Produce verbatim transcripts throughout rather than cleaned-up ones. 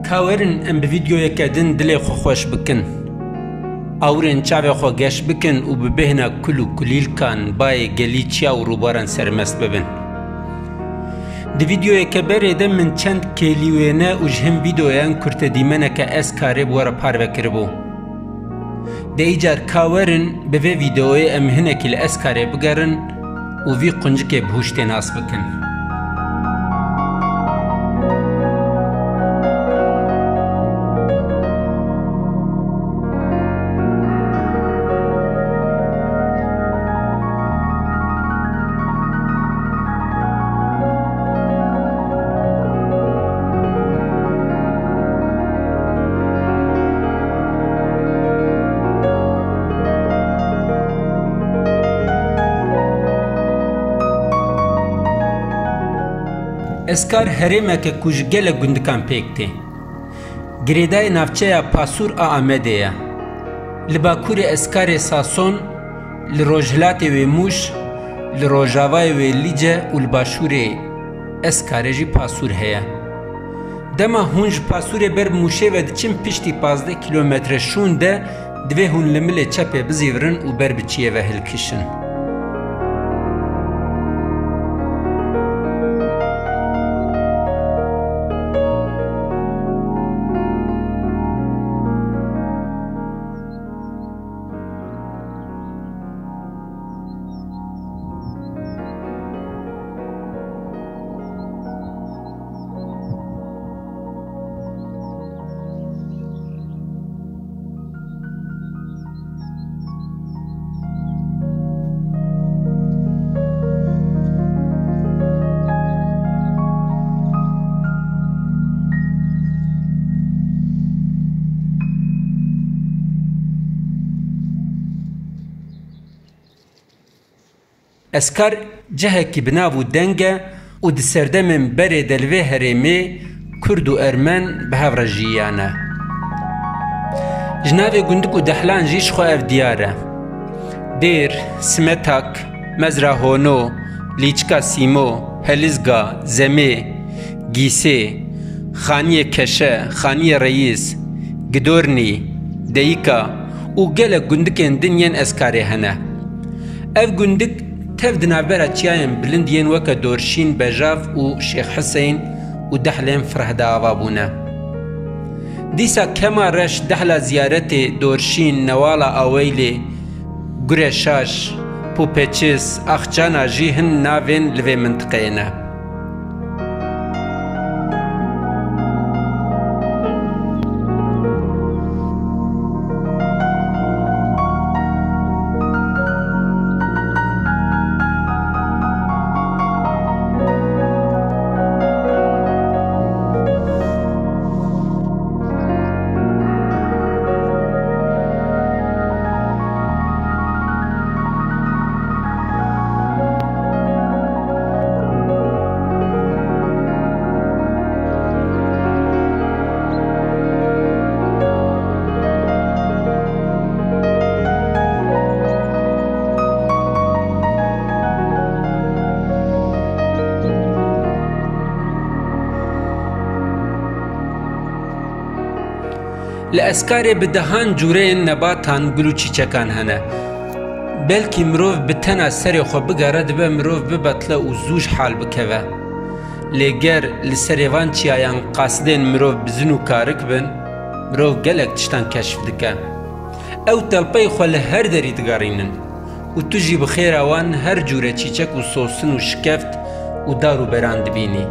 Ka werin em bi vîdeoyeke din dilê xwe xweş bikin. Awirên çavê xwe geş bikin û bi bêhna kul û kulîlkan bayê gelî çiya û rûbaran sermest bibin. Di vîdeoyeke berê de min çend kêlî wêne û ji hin vîdeoyan kurte dîmeneke Eskarê bi we re parve kiribû. De îcar ka werin bi vê vîdeoyê em hinekî li Eskarê bigerin û vî quncikê bi hûştê nas bikin. Eskar herêmeke ku ji gelek gundikan pêk tê. Girêdayê navçeya Pasûr a Amedê ye. Li bakurê Eskarê Sason, li rojhilatê wê Mûş, li rojavayê wê Lîce û li başûrê Eskarê jî Pasûr heye. Dema hûn ji Pasûrê ber bi Mûşê ve diçin, piştî pazdeh kîlometre şûn de divê hûn li milê çepê bizîvirin û ber bi çiyê ve hilkişin. Eskar cihekî bi nav û deng e û di serdemên berê de li vê herêmê Kurd û Ermen bi hev re jiyane. Ji navê gundik û dehlan jî ji xwe ev diyar e. Dêr, Simetak, Mezra Hono, Lîçika Sîmo, Helizga, Zemê, Gîsê, Xaniyê Keşe, Xaniyê Reyîs, Gidornî, Deyika û gelek gundikên din yên Eskarê hene. Ev gundik tev di navbera çiyayên bilind yên weke Dorşîn, Bejav û Şêx Hiseyn û dehlên Fireh de ava bûne. Dîsa kema reş dehla ziyaretê Dorşîn, Newala Aweylê, Gure Şaş, Pûpeçis, Axçana jî hin navên li vê mintiqeyê ne. Li Eskarê bi dehan cûreyên nebatan, gul û çîçekan hene. Belkî mirov bi tena serê xwe bigere, dibe mirov bibetle û zû ji hal bikeve. Lê ger li serê van çiyayan qasidên mirov bizin û karik bin, mirov gelek tiştan keşf dike. Ew telpeyê xwe li her derî digerînin û tu jî bi xêra wan her cûre çîçek û sosin û şikeft û dar û beran dibînî.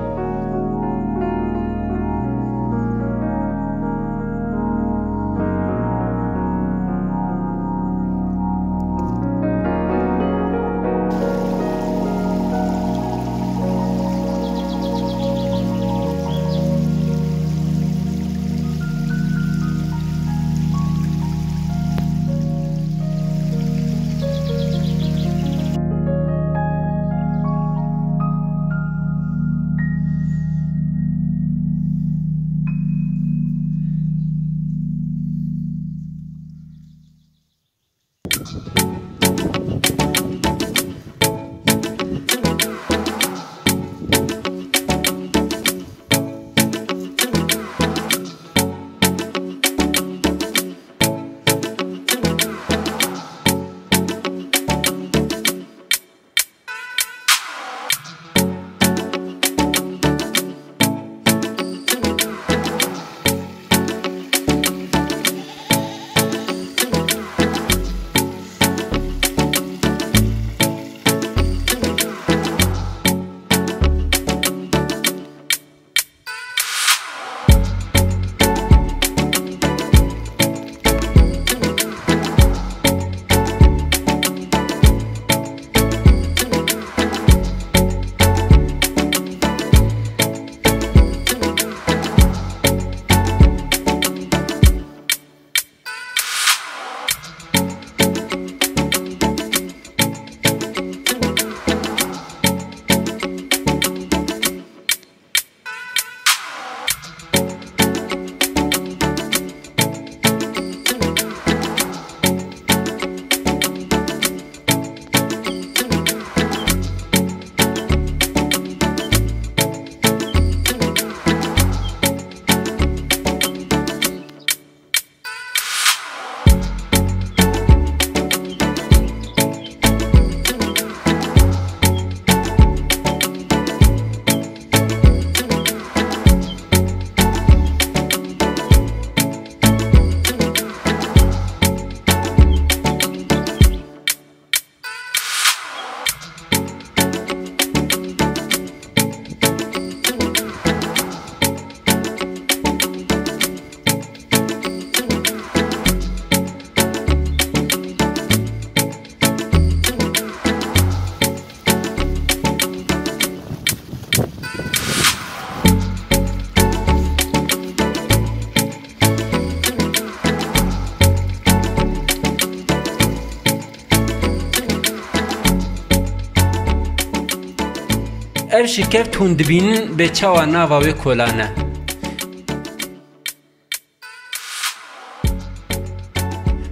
Ev şikeft hûn dibînin bê çawa nava wê kolan e.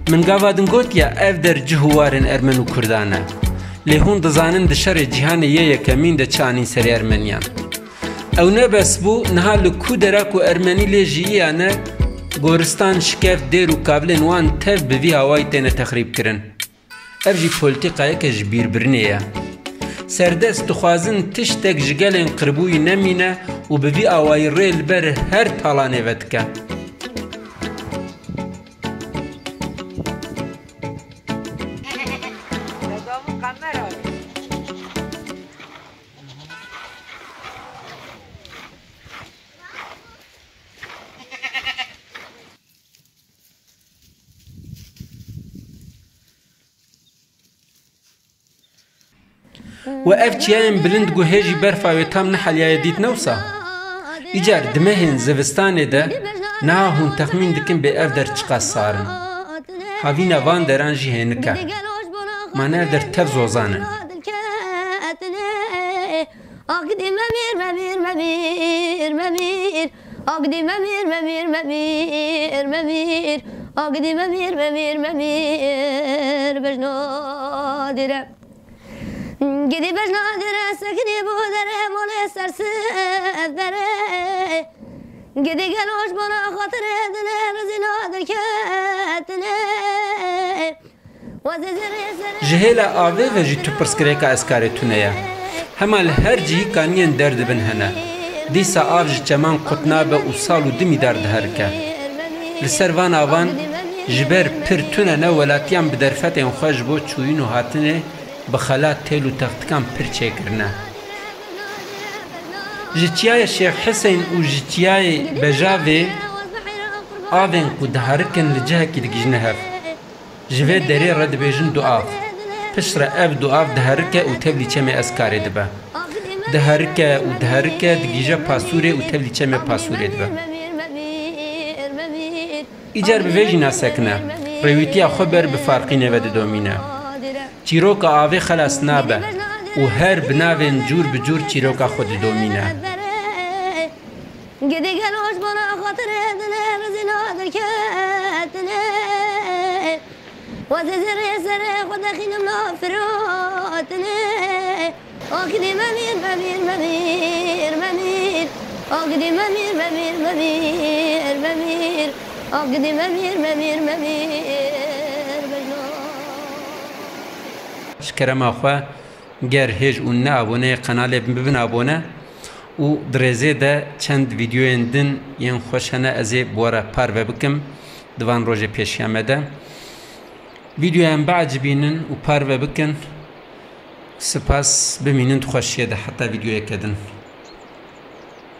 Min gava din gotiye ev der cih û warên Ermen û Kurdan e. Lê hûn dizanin di şerê cîhanê yê yekemîn de çi anîn serê Ermeniyan. Ew ne bes bû, niha li ku dera ku Ermenî lê jiyiyane, goristan, şikeft, dêr û kavilên wan tev bi vî awayî têne texrîbkirin. Ev jî polîtîkayeke ji bîrbirinê ye. Serdest dixwazin tiştek ji gelên qiribûyî nemîne û bi vî awayî rê li ber her talanê vedike. We ev çiyayên bilind ku hê jî berfa wê tam neheliyaye dît ne wisa? Îcar di mehên zivistanê de niha hûn texmîn dikin bê ev der çiqas sar in. Havîna van deran jî hênik e. Ma ne ev der tev zozan in. Agdî memîr, memîr, memîr, memîr. Agdî memîr, memîr, memîr, memîr. Agdî memîr, memîr, memîr. Bejna dire. Gidî bejna dire, sekinî bu dere, molê ser siv dere. Gidî gelo ji bona xatirê dine, rizîna derketine. Ji hêla avê ve jî tu pirsgirêka Eskarê tune ye. Hema li her cihî kaniyên derdibin hene. Dîsa av ji çeman qut nabe û sal û du mîdar diherike. Li ser van avan ji ber pir tune ne, welatiyan bi derfetên xwe ji bo çûyîn û hatinê bi xelat, têl û textikan pir çêkirine. Ji çiyayê Şêx Hiseyn û ji çiyayê Bejavê avên ku diherikin li cihekî digihîjine hev. Ji vê derê re dibêjin du av. Piştre ev du av diherike û tevlî çemê Eskarê dibe. Diherike û diherike digihîje Pasûrê û tevlî çemê Pasûrê dibe. Îcar bi vê jî nasekine. Rêwîtiya xwe ber bi Farqînê ve didomîne. Çîroka avê xelas nabe û her bi navên cûr bi cûr çîroka xwe didomîne. Gidê gelo ji bona xatirê dine rizîna derketine. Wezê zerê serê xwe dexînim la firotine. Agdî memîr, memîr, memîr, memîr. Agdî memîr, memîr, memîr, memîr. Agdî memîr, memîr, memîr, bejno. Ji kerema xwe, ger hêj û ne aboneyê qenalê bin, bibin abone û di rêzê de çend vîdeoyên din yên xweş hene, ez ê bi we re parve bikim di van rojê pêşiya me de. Vîdeoyan biecibînin û parve bikin. Spas, bimînin di xweşiyê de heta vîdeoyeke din.